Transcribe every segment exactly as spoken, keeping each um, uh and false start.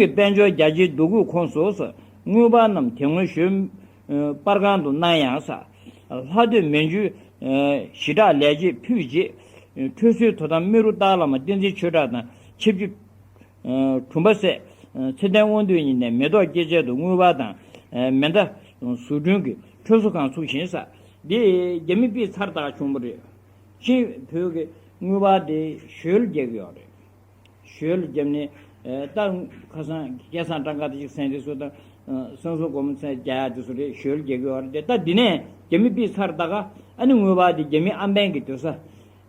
དཔལ་འབྱོར་རྒྱ་ཆེའི་འདུ་འགོད་ཁོངས་སུ། དངུལ་འབར་རྣམས་དེ་སྔོན་ཞོལ་པར་ཁང་དུ་གནང་ཡང་། ལྷ་སྡོད་མན་ཇུ་ཞི་དྲག་ལས་བྱེད་ཕུད་རྗེས་ཁྲུས་གསོལ་དོ་དམ་རྨེ་རུ་སྟག་བླ་མ་བསྟན་འཛིན་ཆོས་གྲགས་དང་ཆིབས་བསྒྱུར་དྲུང་པ་སྲས་ཚེ་བརྟན་དབང་འདུས་གཉིས་ནས་མེ་ཏོག་སྐྱེད་ཚལ་དུ་དངུལ་འབར་དང་མེ་མདའ་བཟོ་སྐྲུན་གྱི་ཁྲུས་གསོལ་ཁང་ཚུགས་ཤིང་། འདི་རྒྱ་མི་པའི་ཚར་དག་བྱུང་བ་རེད། ཕྱིན་བོད་ཀྱི་དངུལ་འབར་དེ་ཞོལ་རྒྱག་གི་ཡོད་རེད། ཞོལ་རྒྱབ་ནས་ད་ཁ་སང་སྐལ་བཟང་སྤྲང་ཀ་དེ་ཅིག་སེང་དེ་ཚོ་དང་སང་སོ་སྒོར་མོ་ཚན་རྒྱག་ཡ་དེ་ཚོ་རེད། ཞོལ་རྒྱག་གི་ཡོད་རེད་དེ། ད་འདི་ནས་རྒྱ་མི་པའི་ཚར་ད་ག་ཨ་ནི་དངུལ་འབར་དེ་རྒྱ་མི་ཨམ་བན་གྱི་སྡོད་ས་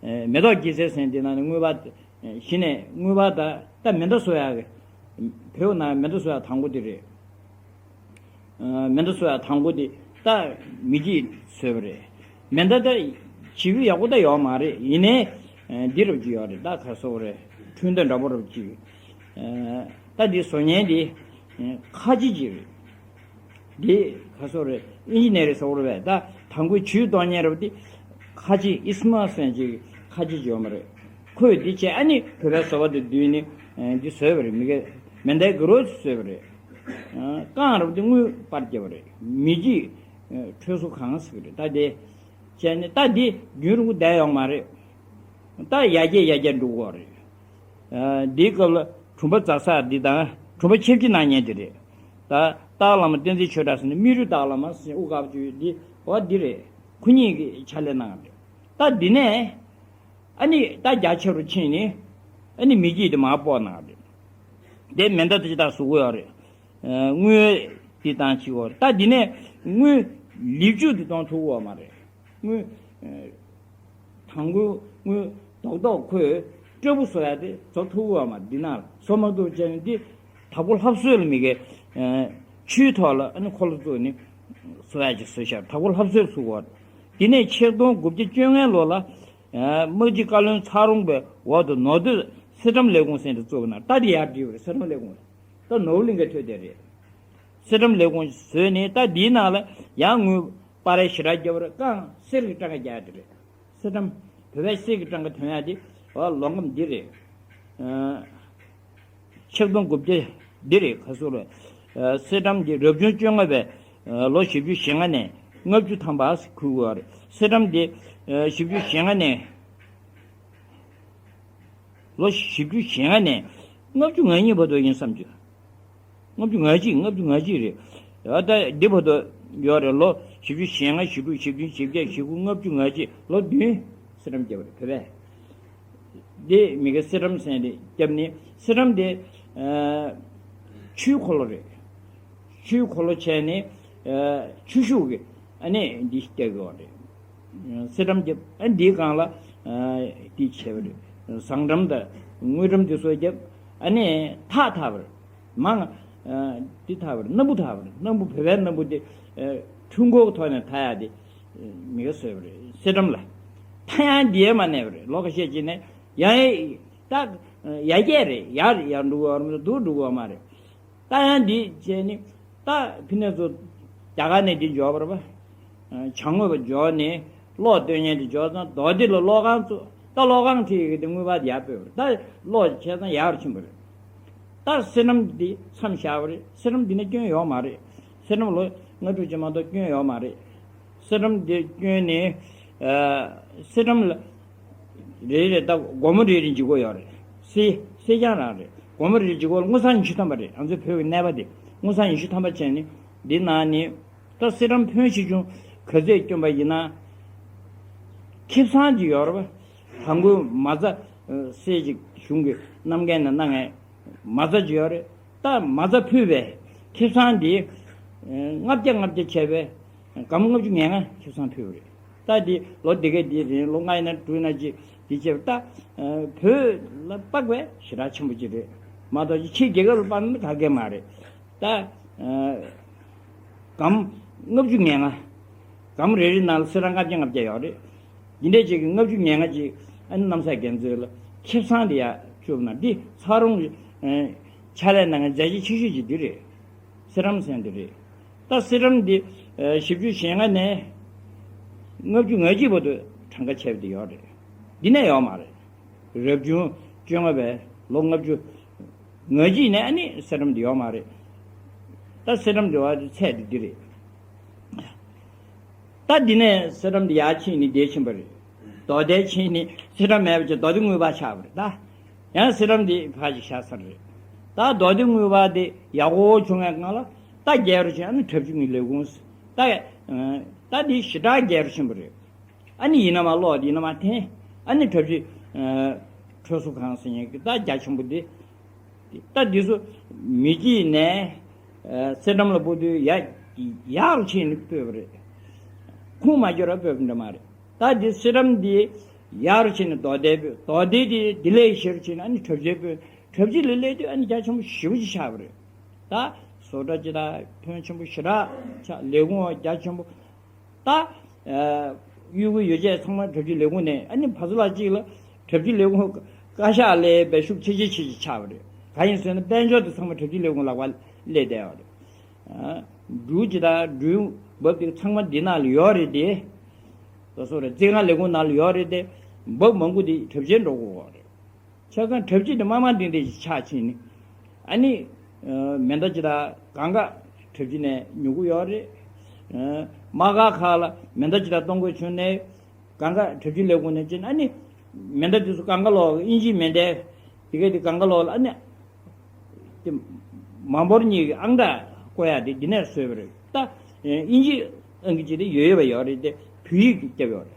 མེ་ཏོག་སྐྱེད་ཚལ་ཟེར་དེ་ནང་ནས་དངུལ་འབར་གཞི་ནས་དངུལ་འབར་ད་ད་མེ་མདའ་བཟོ་ཡ་གི་བོད་ནང་མེ་མདའ་བཟོ་ཡ་དང་པོ་དེ་རེད། མེ་མདའ་བཟོ་ཡ་དང་པོ་དེ་ད་མི་གིས་བཟོས་པ་རེད། མེ་མདའ་ད་བྱེད་རྒྱུ་ཡག་པོ་ད་ཡོད་མ་རེད། ཡིན་ནའི་འདི་རབ་ཅིག་ཡོད་རེད། ད་ག་སོག་རེད། འཕྲུལ་མདའ་འདྲ་པོ་རབ་ཅིག་ད་འདི་བཟོ་མཁན་དེ་ཁ་ཆེ་ཅིག་རེད། འདི་ག་སོག་རེད། ཨིན་ཇི་ནི་ཡར་སོག་རེད་པས། ད་དང་པོའི་ཇུས་གཏོང་མཁན་རབ་དེ་ཁ་ཆེ་ཨིས་མ་སན་ཅིག་ཁ་ཆེ་ཅིག་ཡོད་མ་རེད། ཁོས་འདི་བྱས་ཨ་ནི་བོད་པའི་བཟོ་པ་དེ་བསྡུས་ནས་འདི་བཟོས་པ་རེད། མི་ག་མེ་མདའི་གུ་རུ་བཟོས་པ་རེད། རྐང་རུ་དེ་དངུལ་པར་བརྒྱབ་པ་རེད། མི་གིས་ཁྲུས་གསོལ་ཁང་ཟེར་གི་རེད། ད་དེ་བྱས་ནས་ད་འདི་རྒྱུན་རིང་པོ་བསྡད་ཡོང་མ་རེད། ད་ཡར་རྒྱས་ཡར་རྒྱས་འགྲོ་གི་ཡོད་རེད། འདིའི་སྐབས་ལ་དྲུང་པ་ཛ་སག་འདི་དང་དྲུང་པ་ཆིབས་བསྒྱུར་གནང་མཁན་དེ་རེད། ད་སྟག་བླ་མ་བསྟན་འཛིན་ཆོས་གྲགས་ཟེར་ནས་རྨེ་རུ་སྟག་བླ་མ་ཟེར་དབུ་དཀར་པོ་ཅིག་འདི་འོ་འདི་རེད། ཁོ་གཉིས་ཀྱིས་ཕྱག་ལས་གནང་བ་རེད། ད་འདི་ནས་ཨ་ནི་ད་རྒྱ་ཆེ་རུ་ཕྱིན་ནས་ཨ་ནི་མི་གིས་དེ་མར་སྤོ་གནང་རེད། དེ་མེ་མདའ་དེ་ཅི་ལྟར་བཟོ་གི་ཡོད་རེད། དངུལ་དེ་བཏང་ཕྱིན་གོ། ད་འདི་ནས་དངུལ་ལེབ་མཇུག་དེ་གཏོང་ཐུབ་ཀྱི་ཡོད་མ་རེད། དངུལ་དང་པོའི་དངུལ་རྡོག་རྡོག་ཁོས་སྤྲོད་པོ་བཟོ་ཡ་དེ་བཟོ་ཐུབ་ཀྱི་ཡོད་མ་རེད། འདི་ནང་བཟོ་མ་ཐུབ་བྱས་ནས་འདི་དྭགས་པོ་ལྷ་བཟོ་ལ་མི་གའི་ཆུའི་ཐོག་ལ་ཨ་ནི་འཁོར་ལོ་བཙུགས་ནས་བཟོ་ཡ་ཅིག་བཟོས་ཤག་དྭགས་པོ་ལྷ་བཟོ་བཟོ་གོ། འདི་ནས་ཆིག་སྟོང་དགུ་བརྒྱ་བཅོ་ལྔ་ལོ་ལ། དམག་སྤྱི་བཀའ་བློན་ཚ་རོང་པའི་འོག་ཏུ་ནོར་སྡོད་སེ་ཁྲམ་ལས་ཁུངས་ཟེར་དེ་བཙུགས་པ་ན། ད་དེ་ཡར་བསྒྲིགས་པ་རེད། སེ་ཁྲམ་ལས་ཁུངས་ད་ནོར་བུ་གླིང་གའི་ཐོད་དེ་རེད། སེ་ཁྲམ་ལས་ཁུངས་བཟོས་ནས་ད་དེའི་ནང་ལ་ཡང་དངུལ་སྤར་ཡ་ཞེ་དྲག་བརྒྱབ་པ་རེད། རྐང་གསེར་གྱི་སྤྲང་ཀ་རྒྱག་ཡ་དེ་རེད། སེ་ཁྲམ་བོད་པའི་གསེར་གྱི་སྤྲང་ཀ་ཐོན་ཡ་དེ་ལོ་ངོ་འདི་རེད། ཆིག་སྟོང་དགུ་བརྒྱ་འདི་རེད། ཁ་སོ་རེད། སེ་ཁྲམ་འདི་རབ་བྱུང་བཅོ་ལྔ་པའི་ལོ་བཞི་བཅུ་ཞེ་ལྔ་ནས་ལྔ་བཅུ་ཐམ་པ་ཁུར་དགོས་རེད། སེ་ཁྲམ་འདི་བཞི་བཅུ་ཞེ་ལྔ་ནས་ལོ་བཞི་བཅུ་ཞེ་ལྔ་ནས་ལྔ་བཅུ་ང་གཉིས་བར་དུ་ཡིན་བསམ་གྱི། ལྔ་བཅུ་ང་གཅིག་ལྔ་བཅུ་ང་གཅིག་རེད། ད་འདི་བར་དུ་ཡོད་རེད། ལོ་བཞི་བཅུ་ཞེ་ལྔ། བཞི་དྲུག་བཞི་བདུན། བཞི་བརྒྱད། བཞི་དགུ། ལྔ་བཅུ་ང་གཅིག་ལོ་བདུན་སེ་ཁྲམ་བརྒྱབ་པ་རེད། བོད་པས། འདི་མི་གའི་སེ་ཁྲམ་ཟེར་དེ་བརྒྱབ་ནས། སེ་ཁྲམ་དེ་ཆུའི་འཁོར་ལོ་རེད། ཆུའི་འཁོར་ལོ་བྱས་ནས་ཆུ་ཤུགས་ཀྱིས་ཨ་ནི་འདི་བརྒྱབ་ཡོད་རེད། སེ་ཁྲམ་བརྒྱབ། ཨ་འདིའི་སྒང་ལ་འདི་བྱས་པ་རེད། ཟངས་ཁྲམ་དང་དངུལ་ཁྲམ་འདི་ཚོ་བརྒྱབ། ཨ་ནི་ཐག་འཐག་པ་རེད། མང་འདི་འཐག་པ་རེད། སྣམ་བུ་འཐག་པ་རེད། སྣམ་བུ་བོད་པའི་སྣམ་བུ་དེ་ཁྲུས་འཁོར་ཐོག་ནས་འཐག་ཡ་དེ་མི་ག་བཟོས་པ་རེད། སེ་ཁྲམ་ལ་ད་ཡང་འདི་ཡས་མ་གནས་པ་རེད། ལོ་ཁ་ཤས་ཅིག་ནས་ཡང་ད་ཡར་རྒྱས་རེད། ཡར་ཡར་འགྲོ་གི་ཡོད་རེད། མི་འདུག་འགྲོ་གི་ཡོད་མ་རེད། ད་ཡང་འདི་བྱས་ནི་ད་ཕི་ནས་ཚོ་རྒྱ་གར་ནས་འདི་འབྱོར་བ་རེད་པ། བྱང་ངོས་པ་འབྱོར་ནས་གློག་སྟོན་མཁན་དེ་འབྱོར་ཙང་། རྡོ་འདི་ལ་གློག་ཁང་བཙུགས། ད་གློག་ཁང་ཁྲིད་ཡི་གེ་དེ་དངུལ་འབར་དེ་ཡར་སྤོས་པ་རེད། ད་གློག་བྱས་ཙང་ཡར་ཕྱིན་པ་རེད། ད་སེ་ཁྲམ་འདི་མཚམས་བཞག་པ་རེད། སེ་ཁྲམ་འདི་ནས་སྐྱོན་ཡོད་མ་རེད། སེ་ཁྲམ་ལོ་ལྔ་དྲུག་ཅིག་མ་གཏོགས་སྐྱོན་ཡོད་མ་རེད། སེ་ཁྲམ་འདི་སྐྱོན་ནས་སེ་ཁྲམ་ལ་རེ་རེ་ད་སྒོར་མོ་རེ་རེ་འཇིག་གོ་ཡོད་རེད། སེ་སེ་རྐྱང་རང་རེད། སྒོར་མོ་རེ་རེ་འཇིག་གོ་ལ་དངུལ་སྲང་ཉི་ཤུ་ཐམ་པ་རེད། ང་ཚོའི་བོད་ཀྱི་གནས་པ་དེ་དངུལ་སྲང་ཉི་ཤུ་ཐམ་པ་བྱས་ནས་འདི་ནང་ནས། ད་སེ་ཁྲམ་ཕོན་ཆེ་ཆུང་ག་ཚོད་བསྐྱོན་པ་ཡིན་ན། ཁེ་བཟང་ཅིག་ཡོད་རེད་པ། དང་པོའི་མ་རྩ་སེ་ཅིག་གཞུང་གི་གནམ་མཁན་ནས་གནང་ངས་མ་རྩ་ཅིག་ཡོད་རེད། ད་མ་རྩ་ཕུལ་བའི་ཁེ་བཟང་དེ་ལྔ་བརྒྱ་ལྔ་བརྒྱ་བྱས་པའི་སྒམ་ལྔ་བཅུ་ང་ལྔ་ཁེ་བཟང་ཕུལ་བ་རེད། ད་དེ་ལོ་འདི་ག་འདི་རིང་ལོ་ལྔ་ཡིན་ན་དྲུག་ཡིན་ན་ཅིག་འདི་བྱས་པ་ད་བོད་ལ་དཔག་པའི་ཞེ་དྲག་ཆེན་པོ་ཅིག་རེད་མ་གཏོགས་ཅིག་ཕྱི་རྒྱལ་ཁབ་ལ་དཔག་ན་ག་གེ་མ་རེད། ད་སྒམ་ལྔ་བཅུ་ང་ལྔ། སྒམ་རེ་རེ་ནང་ལ་སེ་ཁྲམ་ལྔ་བརྒྱ་ལྔ་བརྒྱ་ཡོད་རེད། འདི་འདྲས་ཅིག་གི་ལྔ་བཅུ་ང་ལྔ་ཅིག་ཨ་ནི་གནམ་ས་རྒྱ་མཚོའི་ལ་ཁེ་བཟང་དེ་ཡར་བཅུག་ན་འདི་ཚ་རོང་ཕྱག་ལས་གནང་མཁན་མཛད་རྗེས་ཆེ་ཤོས་ཅིག་འདི་རེད། སེ་ཁྲམ་ཟེར་འདི་རེད། ད་སེ་ཁྲམ་འདི་བཞི་བཅུ་ཞེ་ལྔ་ནས་ལྔ་བཅུ་ང་གཅིག་བར་དུ་གྲངས་ཀ་ཆེ་བ་དེ་ཡོད་རེད། འདི་ནས་ཡོད་མ་རེད། རབ་བྱུང་བཅོ་ལྔ་པའི་ལོ་ལྔ་བཅུ་ ང་བཞི་ནས་ཨ་ནི་སེ་འགྲམ་དེ་ཡོད་མ་རེད། ད་སེ་འགྲམ་དེ་བ་དེ་ཚད་དེ་འདི་རེད། ད་འདི་ནས་སེ་འགྲམ་དེ་ཡར་ཕྱིན་ནས་འདིར་ཕྱིན་པ་རེད། རྡོ་སྡེ་ཕྱིན་ནས་སེ་འགྲམ་མེད་པ་ཅིག་རྡོ་སྡེ་དངུལ་འབར་ཆགས་པ་རེད་ད། ཡང་སེ་འགྲམ་དེ་ཕར་ཅིག་བཞག་ས་རེད། ད་རྡོ་སྡེ་དངུལ་འབར་དེ་ཡག་པོ་བྱུང་བའི་སྒང་ལ་ད་རྒྱལ་རུ་ཕྱིན་ཨ་ནི་གྲབས་ཅིག་ངའི་ལས་ཁུངས་ད། ད་འདི་ཞེ་དྲག་རྒྱལ་རུ་ཕྱིན་པ་རེད། ཨ་ནི་ཡིན་ན་མ་ལོག་ཡིན་ན་མ་འཐེན། ཨ་ནི་གྲབས་ཅིག་ཁྲོད་གསོ་ཁང་ཟེར་མཁན་གྱི་ད་རྒྱ་ཆེན་པོ་འདི། ད་འདི་ཚོ་མི་སྐྱིད་ནས་སེ་འགྲམ་ལ་སྤོ་དུས་ཡ་ཡག་རུ་ཕྱིན་ནས་སྤོས་པ་རེད། ཁུངས་མ་འཁྱོལ་ར་སྤོས་པ་འདྲ་མ་རེད། ད་འདི་སེ་འགྲམ་འདི་ཡག་རུ་ཕྱིན་ནས་རྡོ་སྡེ་སྤོས། རྡོ་སྡེ་འདི་འདི་ལས་ཞེ་རུ་ཕྱིན་ནས་ཨ་ནི་གྲབས་ཅིག་སྤོས། གྲབས་ཅིག་ལས་སླེབས་དུས་ཨ་ནི་རྒྱ་ཆེན་པོ་ཞེ་པོ་ཅིག་ཆགས་པ་རེད། ད་བཟོ་གྲྭ་ཅིག་ད་ཕོན་ཆེན་པོ་ཞེ་དྲག་ཆགས། ལས་ཁུངས་རྒྱ་ཆེན་པོ། ད། གཡུག་གུ་ཡོ་བྱད་ཚང་མ་གྲབས་ཅིག་ལས་ཁུངས་ནས་ཨ་ནི་ཕར་ཚུར་ལ་གཅིག་ལ་གྲབས་ཅིག་ལས་ཁུངས་བཀའ་ཤག་ལས་པའི་ཤུགས་ཆེ་ཆེ་ཆེ་ཆེ་ཆགས་པ་རེད། གང་ཡིན་ཟེར་ན་དཔལ་འབྱོར་དེ་ཚང་མ་གྲབས་ཅིག་ལས་ཁུངས་ལག་པ་སླེབས་བསྡད་པ་རེད། འབྲུ་ཅིག་དང་འབྲུའི་འབབ་དེ་ཚང་མ་འདི་ནང་ལ་ཡོད་རེད་དེ། ད་སོ་རེད་རྩིས་ཁང་ལས་ཁུངས་ནང་ལ་ཡོད་རེད་དེ། འབབ་མང་པོ་དེ་གྲབས་ཅིག་འགྲོ་དགོས་པ་རེད། ཆ་ཚང་གྲབས་ཅིག་དེ་དམའ་དམའ་འདི་འདྲ་ཞིག་ཆགས་ཕྱིན་ནས། ཨ་ནི། མེ་མདའ་ཅིག་དང་གང་ག་གྲབས་ཅིག་ནས་ཉོ་གི་ཡོད་རེད། དམག་སྒར་ཁག་ལ་མེ་མདའ་ཅིག་དང་གཏོང་དགོས་བྱུང་ནས། གང་ག་གྲབས་ཅིག་ལས་ཁུངས་ནས་ཅིག་ཨ་ནི། མེ་མདའ་དེ་ཚོ་གང་ག་ལོག་དབྱིན་ཇིའི་མེ་མདའ། དེ་ག་དེ་གང་ག་ལོག་ལ་ཨ་ནི། དེ། མ་འབོར་གཉིས་ཀྱི་ཨང་གྲངས་བཀོད་ཡག་དེ་འདི་ནས་བཟོས་པ་རེད་ད། དབྱིན་ཇིའི་ཨང་ཀི་ཅིག་དེ་ཡོད་ཡོད་པ་ཡོད་རེད་དེ། བོད་ཡིག་བརྒྱབ་ཡོད་རེད།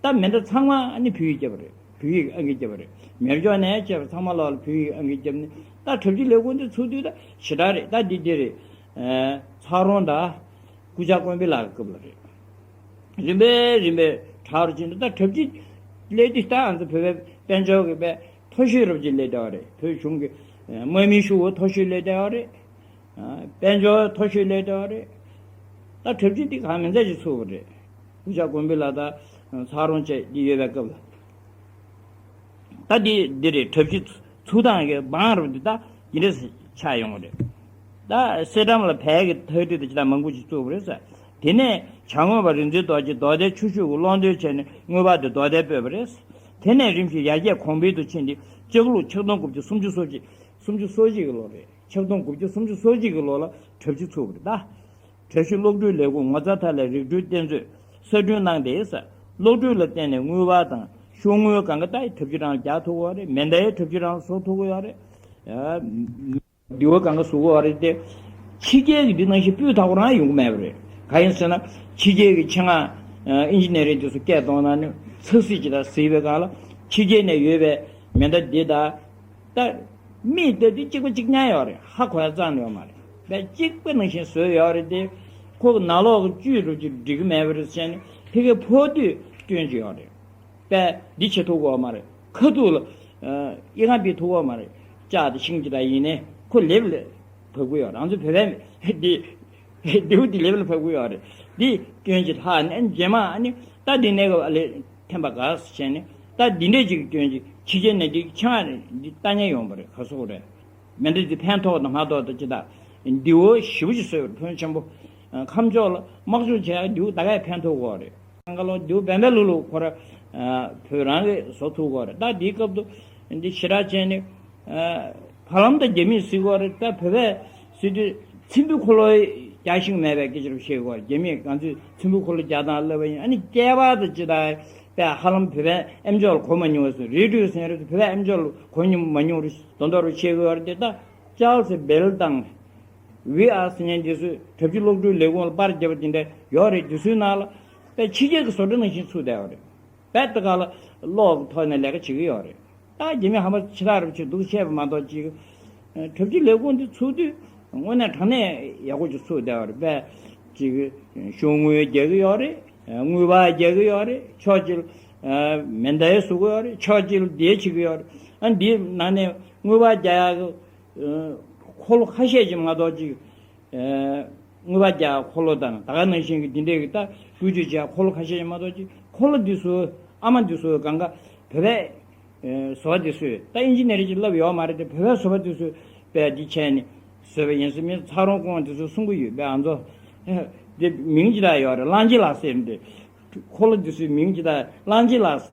ད་མེ་མདའ་ཚང་མ་ཨ་ནི་བོད་ཡིག་བརྒྱབ་པ་རེད། བོད་ཡིག་ཨང་ཀི་བརྒྱབ་པ་རེད། མེ་སྒྱོགས་ནས་བཅད་པ་ཚང་མ་ལོག་ལ་བོད་ཡིག་ཨང་ཀི་བརྒྱབ་ནས། ད་གྲབས་ཅིག་ལས་ཁུངས་འདི་ཚུགས་དུས་ད་ཞེ་དྲག་རེད། ད་འདི་འདི་རེད། ཚ་རོང་དང་སྐུ་བཅར་དཀོན་པའི་ལགས་ཀྱི་སྐབས་ལ་རེད། རིམ་པས་རིམ་པས་དྲག་རུ་ཕྱིན་འདུག་ད་གྲབས་ཅིག་སླེབས་དུས་ད་ང་ཚོ་བོད་པའི་དཔལ་འབྱོར་གྱི་དཔེ་མཐོ་ཤོས་རབ་ཅིག་སླེབས་བསྡད་པ་རེད། བོད་གཞུང་གི་དམག་མིའི་ཤོག་བུ་མཐོ་ཤོས་སླེབས་བསྡད་པ་རེད། དཔལ་འབྱོར་མཐོ་ཤོས་སླེབས་བསྡད་པ་རེད། ད་གྲབས་ཅིག་འདི་གང་མིན་ཚད་ཅིག་ཚུགས་པ་རེད། སྐུ་བཅར་དཀོན་པོ་ལགས་དང་ཚ་རོང་བཅས་འདི་ཡོད་པའི་སྐབས་ལ། ད་འདི་འདི་རེད། གྲབས་ཅིག་ཚུགས་སྟངས་ཀྱི་བང་རིམ་འདི་ད་འདི་འདྲས་ཆགས་ཡོང་བ་རེད། ད་སེ་འགྲམ་ལ་བལ་གྱི་ཐག་རིས་དེ་ཅི་ད་མང་པོ་ཅིག་བཙུགས་པ་རེད་ཟེར། དེ་ནས་བྱ་རྔོན་པ་རིག་འཛིན་རྡོ་རྗེས་རྡོ་སྡེ་ཆུ་ཤུར་གྱི་ཀློང་རྡོལ་བྱས་ནས་དངུལ་འབར་དེ་རྡོ་སྡེ་སྤོས་པ་རེད། དེ་ནས་རིམ་བཞིན་ཡར་རྒྱས་གོང་འཕེལ་དུ་ཕྱིན་ཏེ་ལྕགས་ལུག་ཆིག་སྟོང་དགུ་བརྒྱ་སུམ་ཅུ་སོ་གཅིག་སུམ་ཅུ་སོ་གཅིག་གི་ལོ་རེད། ཆིག་སྟོང་དགུ་བརྒྱ་སུམ་ཅུ་སོ་གཅིག་གི་ལོ་ལ་གྲབས་ཅིག་ཚུགས་པ་རེད་ད། གྲྭ་བཞི་གློག་འཕྲུལ་ལས་ཁུངས་ངོ་ཚ་ཐར་ལགས་རིག་འཕྲུལ་རྟེན་མཛོད་གསར་སྐྲུན་གནང་སྟེ། གློག་འཕྲུལ་ལ་བརྟེན་ནས་དངུལ་འབར་དང་ཤོག་དངུལ་གང་ག་ད་གྲབས་ཅིག་རང་རྒྱག་ཐུབ་ཀྱི་ཡོད་རེད། མེ་མདའི་གྲབས་ཅིག་རང་བཟོ་ཐུབ་ཀྱི་ཡོད་རེད། ཡ། མདེའུ་གང་ག་བཟོ་གི་ཡོད་རེད་དེ། ཕྱི་རྒྱལ་གྱི་འདི་ནང་བཞིན་སྤུས་དག་པོ་རང་ཡོང་གི་མེད་པ་རེད། གང་ཡིན་ཟེར་ན་ཕྱི་རྒྱལ་གྱི་ཆེད་མངགས་ཨིན་ཇི་ནི་ཡར་དེ་ཚོ་སྐད་གཏོང་ན་ནི་ཚགས་སྲིད་ཅིག་དང་གཟིགས་པའི་སྒང་ལ་ཕྱི་རྒྱལ་ནས་ཡོད་པའི་མེ་མདའ་འདི་དང་། ད་མིག་ལྟ་དུས་གཅིག་པ་གཅིག་རྐྱང་ཡོད་རེད། ཧ་གོ་ཡ་རྩ་ནས་ཡོད་མ་རེད། དཔེ་གཅིག་པ་ནང་བཞིན་བཟོས་ཡོད་རེད་དེ། ཁོ་གི་ནང་ལོགས་ཀྱི་བཅུད་རུ་ཅིག་འགྲིག་གི་མེད་པ་རེད་ཟེར་ནས་ཕ་གིར་ཕོག་དུས་སྐྱོན་ཅིག་ཡོད་རེད། དཔེ་འདི་བྱེད་ཐུབ་ཀྱི་ཡོད་མ་རེད། ཁ་ཐུག་ལ་ཨ་ཨི་ཁ་འབིག་ཐུབ་ཀྱི་ཡོད་མ་རེད། ལྕགས་དང་ཤིང་ཅིག་ད་ཡིན་ནའི་ཁོ་ལེབ་ལ་བབས་ཀྱི་ཡོད་རེད། ང་ཚོ་བོད་པའི་འདི་འདི་བོ་འདི་ལེབ་ལ་བབས་ཀྱི་ཡོད་རེད། འདི་སྐྱོན་ཅིག་ལྷག་ནས་རྗེས་མ་ཨ་ནི་ད་འདི་ནས་ག་ལེ། ཐེམ་པ་ག་ཟེར་བྱས་ནས་ད་འདི་འདྲས་ཅིག་སྐྱོན་ཅིག་ཕྱི་རྒྱལ་ནས་འདི་ཆང་འདི་ལྟ་ཉན་ཡོང་བ་རེད། ག་སོག་རེད། མེ་མདའ་འདི་ཕན་ཐོགས་དང་མ་ཐོགས་དང་ཅི་ད། མདེའུ་ཞེ་པོ་ཅིག་བཟོས་པ་རེད། ཕོན་ཆེན་པོ། ཁམས་ཕྱོགས་ལ་དམག་སྦྱོང་བྱས་མདེའུ་ད་གས་ཕན་ཐོགས་གོ་རེད། ཁང་ག་ལོ་མདེའུ་བན་བན་ལུག་ལུག་ཁོ་ར་བོད་རང་གིས་བཟོ་ཐུབ་གོ་རེད། ད་འདིའི་སྐབས་དུ་འདི་ཞེ་དྲག་བྱས་ནས། ཧ་ལམ་ད་རྒྱ་མིས་གཟིགས་ཀྱི་ཡོད་རེད། ད་བོད་པས་གཟིགས་དུས་ཚེམ་བུའི་འཁོར་ལོ་རྒྱག་ཤེས་ཀྱི་མེད་པའི་སྐད་ཆ་རེ་བཤད་ཀྱི་ཡོད་རེད། རྒྱ་མིས་ང་ཚོས་ཚེམ་བུའི་འཁོར་ལོ་རྒྱག་སྟངས་ལབ་པ་ཡིན། ཨ་ནི་སྐྱེས་པ་དང་ཅི་ད་པས་ཧ་ལམ་བོད་པས་ཨེམ་ཅོག་ལ་གོ་མ་མྱོང་བ་སོང་རེད། འགྲོ་ཟེར་རེད། བོད་པས་ཨེམ་ཅོག་ལ་གོ་མྱོང་མ་མྱོང་རེད། དོན་དག་རུ་བཤད་ཀྱི་ཡོད་རེད་དེ། ད་ཅཱལ་སི་བེལ་དང་ཝི་ཨར་ཟེར་མཁན་དེ་ཚོས་གྲབས་ཅིག་གློག་འཕྲུལ་ལས་ཁུངས་ལ་པར་བརྒྱབ་པ་དེ་འདྲ་ཡོད་རེད། དེ་ཚོའི་ནང་ལ་པས་ཕྱི་རྒྱལ་གྱི་བཟོ་གྲྭ་ནང་བཞིན་ཚུགས་བསྡད་པ་རེད། བས་ད་ག་ལ་གློག་གི་ཐོག་ནས་ལས་ཀ་བྱེད་ཀྱི་ཡོད་རེད། ད་རྒྱ་མི་ཧ་མ་ཆེ་ཐག་རུ་ཆེ་འདུག་བཤད་པ་མ་གཏོགས་ཅིག་གྲབས་ཅིག་ལས་ཁུངས་འདི་ཚུགས་དུས་དངོས་གནས་དྲང་གནས་ཡག་པོ་ཅིག་ཚུགས་བསྡད་པ་རེད། བས་ཅིག་ཤོག་དངུལ་རྒྱག་གི་ཡོད་རེད། དངུལ་འབར་རྒྱག་གི་ཡོད་རེད། ཕྱོགས་གཅིག་མེ་མདའི་བཟོ་གི་ཡོད་རེད། ཕྱོགས་གཅིག་ལ་འདིའི་བྱེད་ཀྱི་ཡོད་རེད། ཨ་འདིའི་ནང་ནས་དངུལ་འབར་རྒྱག་ཡག་གི་འཁོར་ལོ་ཁ་ཤས་ཅིག་མ་གཏོགས་ཅིག་དངུལ་འབར་རྒྱག་འཁོར་ལོ་དང་ད་ག་ནང་བཞིན་གྱི་འདི་འདྲས་ཀྱི་ད་བཀོལ་སྤྱོད་བྱེད་འཁོར་ལོ་ཁ་ཤས་ཡིན་མ་གཏོགས་ཅིག་འཁོར་ལོ་འདི་ཚོ་ཨ་མ་འདི་ཚོ་གང་ག་བོད་པས་བཟོ་བ་འདི་ཚོས་ད་ཨིན་ཇི་ནི་ཡར་ཅིག་ལབ་ཡོད་མ་རེད་དེ། བོད་པས་བཟོ་བ་འདི་ཚོས་དཔེ་འདི་བྱས་ནས་བཟོས་པ་ཡིན་ཟེར་མི་ཚ་རོང་ཀོང་འདི་ཚོས་གསུང་གི་ཡོད་པས། ང་ཚོ་འདི་མིང་ཅིག་ད་ཡོད་རེད། གླང་ཆེན་ལགས་ཟེར་འདི་འཁོར་ལོ་འདི་ཚོའི་མིང་ཅིག་ད་གླང་ཆེན་ལགས་